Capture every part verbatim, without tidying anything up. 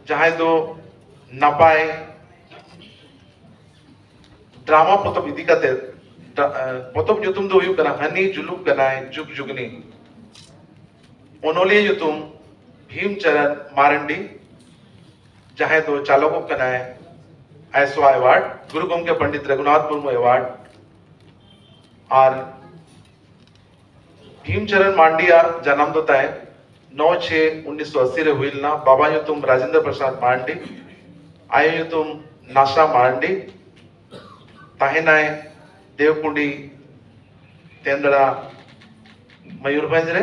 ᱡᱟᱦᱟᱸᱭ ᱫᱚ ᱱᱟᱯᱟᱭ ᱰᱨᱟᱢᱟ ᱯᱚᱛᱚᱵ ᱤᱫᱤ ᱠᱟᱛᱮ, ᱰᱨᱟ-, ᱮ, ᱯᱚᱛᱚᱵ ᱧᱩᱛᱩᱢ ᱫᱚ ᱦᱩᱭᱩᱜ ᱠᱟᱱᱟ ᱦᱟᱹᱱᱤ ᱡᱩᱞᱩᱜ ᱠᱟᱱᱟᱭ ᱡᱩᱜᱽ ᱡᱩᱜᱽᱱᱤ᱾ ᱚᱱᱚᱞᱤᱭᱟᱹ ᱧᱩᱛᱩᱢ ᱵᱷᱤᱢ ᱪᱚᱨᱚᱱ ᱢᱟᱨᱟᱱᱰᱤ, ᱡᱟᱦᱟᱸᱭ ᱫᱚ ᱪᱟᱞᱚᱠᱚᱜ ᱠᱟᱱᱟᱭ ᱟᱭᱥᱣᱟ ᱮᱣᱟᱨᱰ, ᱜᱩᱨᱩ ᱜᱚᱢᱠᱮ ᱯᱚᱱᱰᱤᱛ ᱨᱚᱜᱷᱩᱱᱟᱛᱷ ᱢᱩᱨᱢᱩ ᱮᱣᱟᱨᱰ᱾ ᱟᱨ ᱵᱷᱤᱢ ᱪᱚᱨᱚᱱ ᱢᱟᱨᱟᱱᱰᱤᱭᱟᱜ ᱡᱟᱱᱟᱢ ᱫᱚ ᱛᱟᱭ ᱱᱚ ᱪᱷᱮ ᱩᱱᱤᱥᱥᱚ ᱟᱥᱤ ᱨᱮ ᱦᱩᱭ ᱞᱮᱱᱟ᱾ ᱵᱟᱵᱟ ᱧᱩᱛᱩᱢ ᱨᱟᱡᱮᱱᱫᱨᱚ ᱯᱨᱚᱥᱟᱫᱽ ᱢᱟᱨᱟᱱᱰᱤ, ᱟᱭᱳ ᱧᱩᱛᱩᱢ ᱱᱟᱥᱟ ᱢᱟᱨᱟᱱᱰᱤ᱾ ᱛᱟᱦᱮᱱᱟᱭ ᱫᱮᱣᱠᱩᱸᱰᱤ, ᱛᱮᱸᱫᱽᱲᱟ, ᱢᱚᱭᱩᱨᱵᱷᱚᱸᱡᱽ ᱨᱮ᱾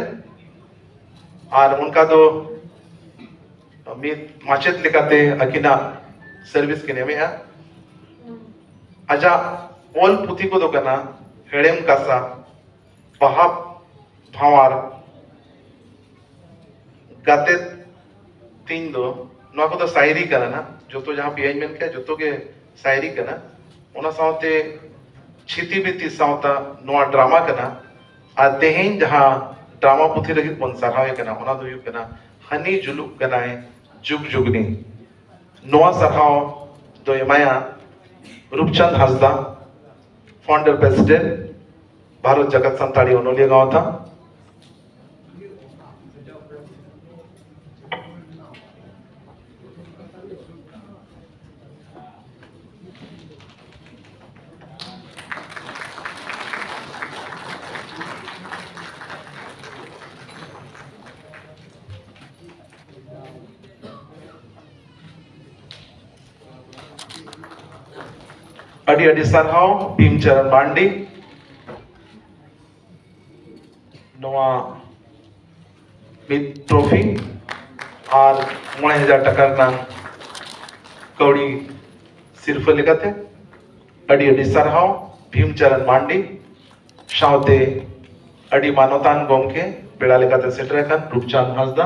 ᱟᱨ ᱚᱱᱠᱟ ᱫᱚ ᱢᱤᱫ ᱢᱟᱪᱮᱫ ᱞᱮᱠᱟᱛᱮ ᱟᱹᱠᱤᱱᱟᱜ ᱥᱟᱨᱵᱷᱤᱥ ᱠᱤᱱ ᱮᱢᱮᱜᱼᱟ᱾ ᱟᱡᱟᱜ ᱚᱞ ᱯᱩᱛᱷᱤ ᱠᱚᱫᱚ ᱠᱟᱱᱟ ᱦᱮᱲᱮᱢ ᱠᱟᱥᱟ, ᱵᱟᱦᱟ ᱵᱷᱟᱶᱟᱨ, ᱜᱟᱛᱮ ᱛᱤᱧ ᱫᱚ, ᱱᱚᱣᱟ ᱠᱚᱫᱚ ᱥᱟᱭᱨᱤ ᱠᱟᱱᱟ ᱱᱟᱜ᱾ ᱡᱚᱛᱚ ᱡᱟᱦᱟᱸ ᱯᱮᱭᱟᱧ ᱢᱮᱱ ᱠᱮᱫ, ᱡᱚᱛᱚ ᱜᱮ ᱥᱟᱭᱨᱤ ᱠᱟᱱᱟ᱾ ᱚᱱᱟ ᱥᱟᱶᱛᱮ ᱪᱷᱤᱛᱤ ᱵᱤᱛᱤ ᱥᱟᱶᱛᱟ, ᱱᱚᱣᱟ ᱰᱨᱟᱢᱟ ᱠᱟᱱᱟ᱾ ᱟᱨ ᱛᱮᱦᱮᱧ ᱡᱟᱦᱟᱸ ᱰᱨᱟᱢᱟ ᱯᱩᱛᱷᱤ ᱞᱟᱹᱜᱤᱫ ᱵᱚᱱ ᱥᱟᱨᱦᱟᱣᱮ ᱠᱟᱱᱟ, ᱚᱱᱟ ᱫᱚ ᱦᱩᱭᱩᱜ ᱠᱟᱱᱟ ᱦᱟᱹᱱᱤ ᱡᱩᱞᱩᱜ ᱠᱟᱱᱟᱭ ᱡᱩᱜᱽ ᱡᱩᱜᱽᱱᱤ᱾ ᱱᱚᱣᱟ ᱥᱟᱨᱦᱟᱣ ᱫᱚ ᱮᱢᱟᱭᱟ ᱨᱩᱯᱪᱟᱸᱫᱽ ᱦᱟᱸᱥᱫᱟ, ᱯᱷᱟᱣᱩᱱᱰᱟᱨ ᱯᱨᱮᱥᱤᱰᱮᱱᱴ, ᱵᱷᱟᱨᱚᱛ ᱡᱟᱠᱟᱛ ᱥᱟᱱᱛᱟᱲᱤ ᱚᱱᱚᱞᱤᱭᱟᱹ ᱜᱟᱶᱛᱟ᱾ ᱟᱹᱰᱤ ᱟᱹᱰᱤ ᱥᱟᱨᱦᱟᱣ ᱵᱷᱤᱢ ᱪᱚᱨᱚᱱ ᱢᱟᱨᱟᱱᱰᱤ᱾ ᱱᱚᱣᱟ ᱢᱤᱫ ᱴᱨᱚᱯᱷᱤ ᱟᱨ ᱢᱚᱬᱮ ᱦᱟᱡᱟᱨ ᱴᱟᱠᱟ ᱨᱮᱱᱟᱜ ᱠᱟᱹᱣᱰᱤ ᱥᱤᱨᱯᱷᱟᱹ ᱞᱮᱠᱟᱛᱮ ᱟᱹᱰᱤ ᱟᱹᱰᱤ ᱥᱟᱨᱦᱟᱣ ᱵᱷᱤᱢ ᱪᱚᱨᱚᱱ ᱢᱟᱨᱟᱱᱰᱤ᱾ ᱥᱟᱶᱛᱮ ᱟᱹᱰᱤ ᱢᱟᱱᱚᱛᱟᱱ ᱜᱚᱢᱠᱮ ᱯᱮᱲᱟ ᱞᱮᱠᱟᱛᱮ ᱥᱮᱴᱮᱨ ᱟᱠᱟᱱ ᱨᱩᱯᱪᱟᱸᱫᱽ ᱦᱟᱸᱥᱫᱟ᱾